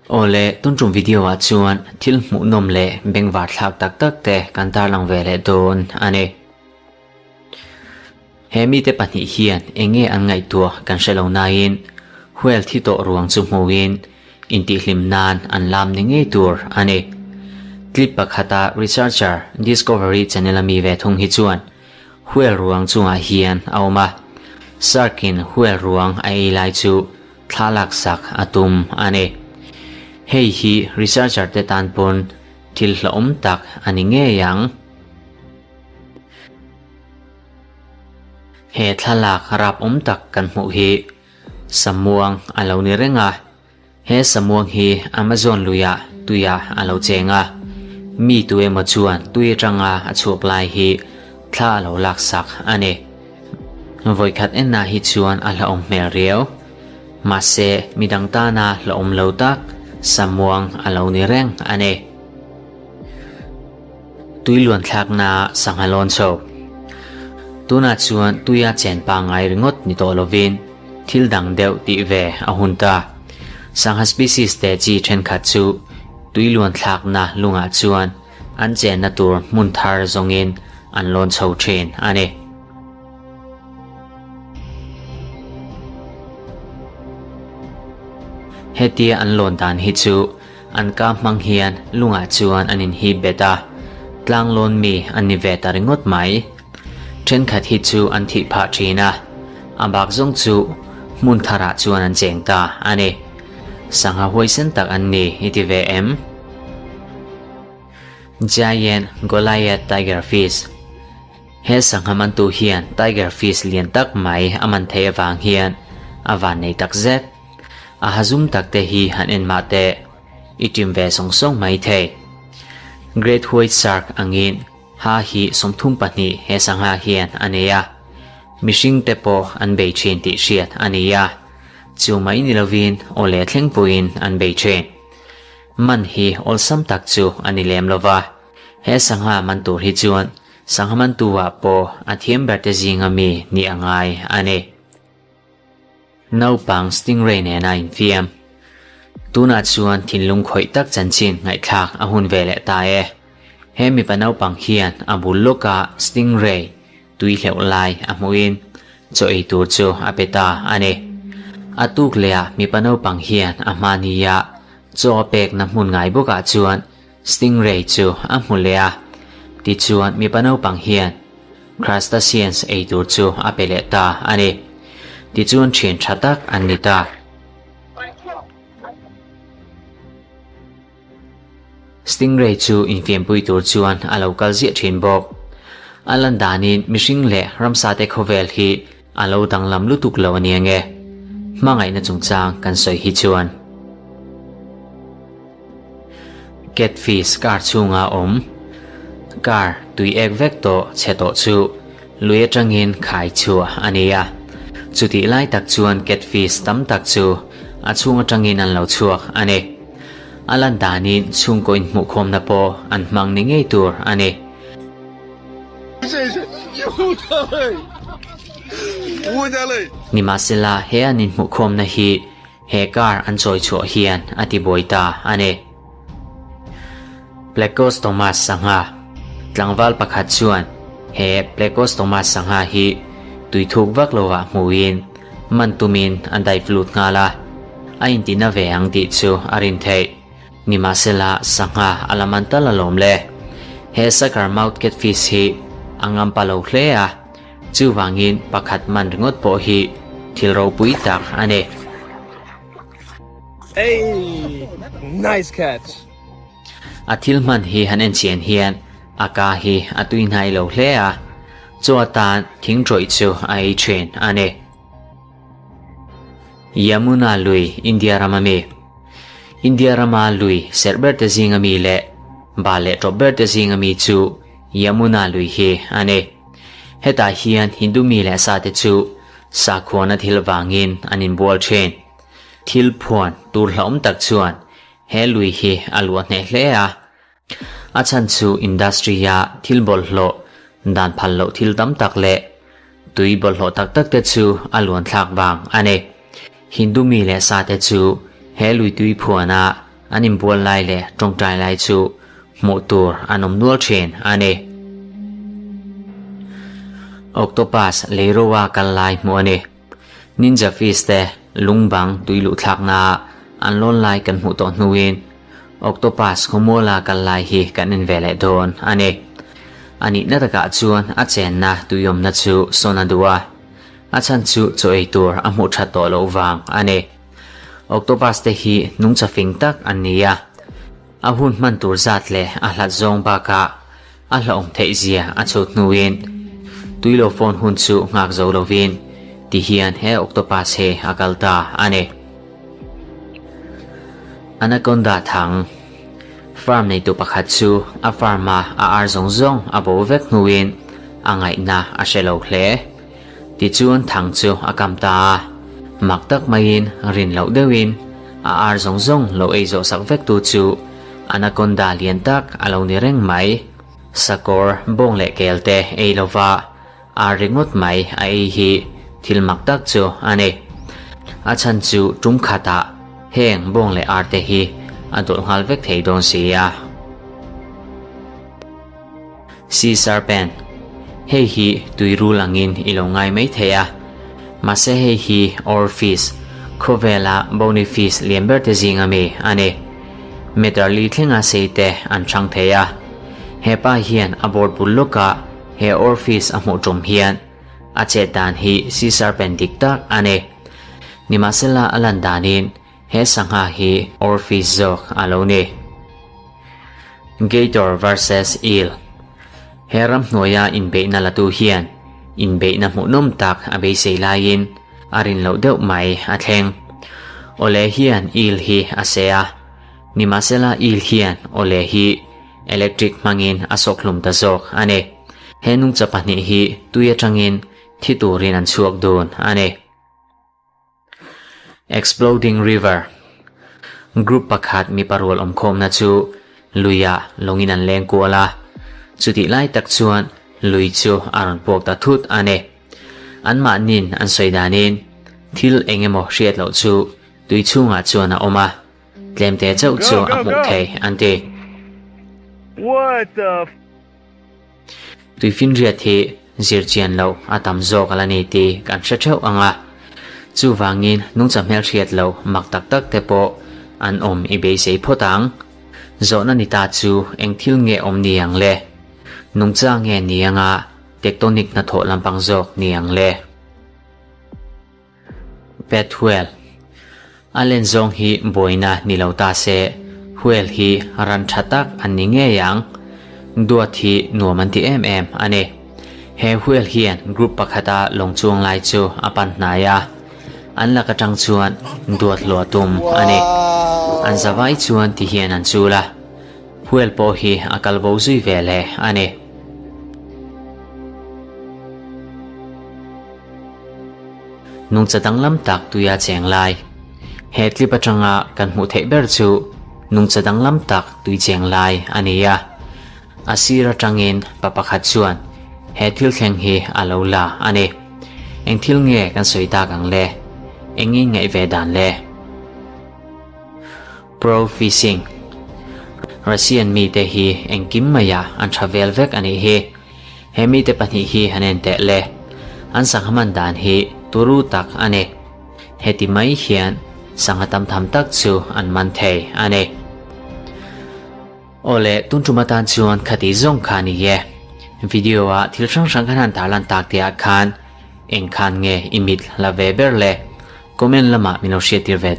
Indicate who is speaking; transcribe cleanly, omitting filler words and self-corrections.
Speaker 1: Awle, tun tum video ah chuan thil hmuhnawm leh bengvar thlak tak tak te kan tarlang ve leh dawn a ni. He mite pahnih hian eng nge an ngaihtuah kan hre lo nain whale thi tawh ruang chu hmuhin intihhlim nan an lam ni ngei tur a ni. Clip pakhata researcher Discovery Channel a mi ve thung hi chuan whale ruang chungah hian a awm a, shark in whale ruang a ei lai chu thla laksak a tum a ni. Hei hi researcher te tan pawn thil hlauhawm tak a ni ngei ang. He thlalak rap awm tak kan hmuh hi Samuang a lo ni reng a, he Samuang hi Amazon luiah tuiah a lo cheng a, mi tu emaw chuan tui atanga a chhuak lai hi thla a lo laksak a ni. Vawikhat enna hi chuan a hlauhawm hmel riau. Mahse, midang tana hlauhawm lo tak Samuang a lo ni reng a ni. Tui luan thlakna sangha lawn chho. Tunah chuan tuia chen pangngai ringawt ni tawh lovin thil dang deuh tih ve a hun ta. Sangha species te chi thenkhat chu tui luan thlakna lungah chuan an chenna tur hmun thar zawngin an lawn chho thin a ni. Hetia an lawn dan hi chu An ka hmang hian lungah chuan an inhip bet a, tlanglawn mi an ni ve ta ringawt mai. Thenkhat hi chu an thih phah thin a, a bak zawng chu hmun tharah chuan an cheng ta a ni. Sangha huaisen tak an ni i ti ve em? Giant Goliath Tiger Fish He sangha mantu hian tiger fish lian tak mai a man theih avang hian a vannei tak zet. A hazum tak te hi han en mah teh, i ṭim ve sawng sawng mai thei. Great White Shark angin ha hi 32 he sangha hian a nei a, mihring te pawh an bei ṭhin tih hriat a ni a, chu mai ni lovin aw leh thleng pawhin an bei ṭhin. Man hi awlsam tak chu a ni lem lova, he sangha man tur hi chuan sangha mantu ah pawh a thiam ber te zinga mi nih a ngai a ni. Naupang Stingray nena infiam. Tunah chuan thinlung khawih tak chanchin ngaihthlak a hun ve leh ta e. He mipa naupang hian a bul lawka Stingray tui hleuh lai a hmuhin chaw ei tur chu a pe ta a ni. A tuk lehah mipa naupang hian a hmahnia chaw a pekna hmun ngai bawkah chuan Stingray chu a hmu leh a, tichuan mipa naupang hian crustaceans ei tur chu a pe leh ta a ni. Tichuan thian tha tak an ni ta. Stingray chu infiampui tur chuan a lo kal ziah thin bawk. A lan danin mihring leh ramsate khawvel hi a lo danglam lutuk lo a ni ange. Hmangaihna chungchang kan sawi hi chuan. Catfish car chhunga awm car tui ek vek tawh chhe tawh chu lui atangin khai chhuah a ni a. Chutih lai tak chuan catfish tam tak chu a chhung atangin an lo chhuak a ni. A lan danin chhungkaw inhmuhkhawmna pawh an hmang ni ngei tur a ni. Nimahsela he an inhmuhkhawmna hi He car an chawi chhuah hian a ti buai ta a ni. Plecostomus sangha tlangval pakhat chuan he Plecostomus sangha hi tui thuk vak lovah hmuhin man tumin a dive lut nghal a, a intina ve ang tih chu a rin theih. Nimahsela sangha a la man tal alawm le. He sucker mouth catfish hi a ngampa lo hle a. Chuvangin pakhat man ringawt pawh hi thil ropui tak a ni.
Speaker 2: Hey! Nice catch!
Speaker 1: A thil hman hi han en chian hian a ka hi a tui hnai lo hle a, chaw atan thing tawih chu a ei thin a ni. Yamuna lui India rama mi. India rama lui serh ber te zinga mi leh ba leh tawp ber te zinga mi chu Yamuna lui hi a ni. Hetah hian Hindu mi leh sate chu sakhuana thil vangin an inbual thin. Thil phuan tur hlauhawm tak chuan he lui hi a luah hneh hle a. A chhan chu industry-a thil bawlhhlawh, dan phal loh thil tam tak leh tui bawlhhlawh tak tak te chu a luan thlak vang a ni. Hindu mi leh sa te chu he lui tui phuana an inbual lai leh tawngtai lai chu hmuh tur an awm nual thin a ni. Octopus leiroa kal lai hmuh a ni. Ninja fish te lungbang tui luh thlakna ah an lawn lai kan hmuh tawh hnuin octopus khawmuala kal lai hi kan en ve leh dawn a ni. A nihna takah chuan a chenna tuiawmna chu sawn a duh a, a chhan chu chaw ei tur a hmuh that tawh loh vang a ni. Octopus te hi nungcha fing tak an ni a, a hun hman tur zat leh a hlat zawng bakah A hlauhawm theih zia a chhut hnuin tuilo phone hun chu nghak zo lovin ti hian he octopus hi a kal ta a ni. Anaconda thang farm neitu pakhat chu a farm a a ar zawng zawng a bo vek hnuin a ngaihna a hre lo hle. Tichuan thang chu a kam ta a, mak tak maiin rin loh deuhin a ar zawng zawng lo ei zawh sak vek tu chu Anaconda lian tak a lo ni reng mai. Sakawr, bawng leh kel te ei lova ar ringawt mai a ei hi thil mak tak chu a ni. A chhan chu tum khatah heng bawng leh ar te hi a dawlh nghal vek thei dawn si a. Sea serpent, Hei hi tuirul angin i lo ngai mai thei a, mahse hei hi oarfish, khawvela bony fish lian ber te zinga mi a ni. Meter li thlenga sei te an chang thei a. He pa hian a board bul lawkah he oarfish a hmuh tum hian a chet dan hi sea serpent dik tak a ni. Nimahsela a lan danin He sangha hi oarfish zawk a lo ni. Gator versus Eel He ramhnuaia inbeihna latu hian inbeihna hmuhnawm tak a beisei laiin a rin loh deuh mai a thleng. Awle hian eel hi a seh a, nimahsela eel hian awle hi electric hmangin a sawk hlum ta zawk a ni. He nungcha pahnih hi tui atangin thi turin an chhuak dun a ni. Exploding River Group pakhat mipa rual awmkhawmna chu luiah lawngin an leng kual a, chutih lai tak chuan lui chu a rawn puak ta thut a ni. Anmahnin an sawi danin thil eng emaw hriat loh chu tui chhungah chuan a awm a, tlemte chauh chu a hmuh thei an ti. Tuifinriat hi zir chian loh a tam zawk a la ni tih kan hre theuh ang a, chuvangin nungcha hmelhriat loh mak tak tak te pawh an awm i beisei phawt ang. Zawhna ni ta chu eng thil nge awm ni ang le? Nungcha nge ni anga tectonic hnathawh lampang zawk ni ang le? Pet whale, A len zawng hi buaina ni lo ta se, whale hi ran tha tak an ni ngei ang. Duat hi nuam an ti em em a ni. He whale hian group pakhata lawng chuang lai chu a pan hnai a, an lak atang chuan duat hluah tum a ni. An zavai chuan ti hian an chul a, whale pawh hi a kal bo zui ve leh a ni. Nungcha danglam tak tuia cheng lai. He clip atanga kan hmuh theih ber chu nungcha danglam tak tui cheng lai a ni a. A sir atangin pa pakhat chuan he thil thleng hi a lo la a ni. Eng thil nge kan sawi tak ang le? Engin ngaih ve dan le? Pro Fishing Russian mite hi engkim maiah an tha vel vek a nih hi. He mite pahnih hi han en teh le. An sangha man dan hi turu tak a ni. Heti mai hian sangha tam tham tak chu an man thei a ni. Awle, tun tum atan chuan khati zawng kha a ni e. Video a thil hrang hrang kan han tarlan tak te ah khan eng khan nge i mit la ve ber le? Comment lamah min lo hriattir ve.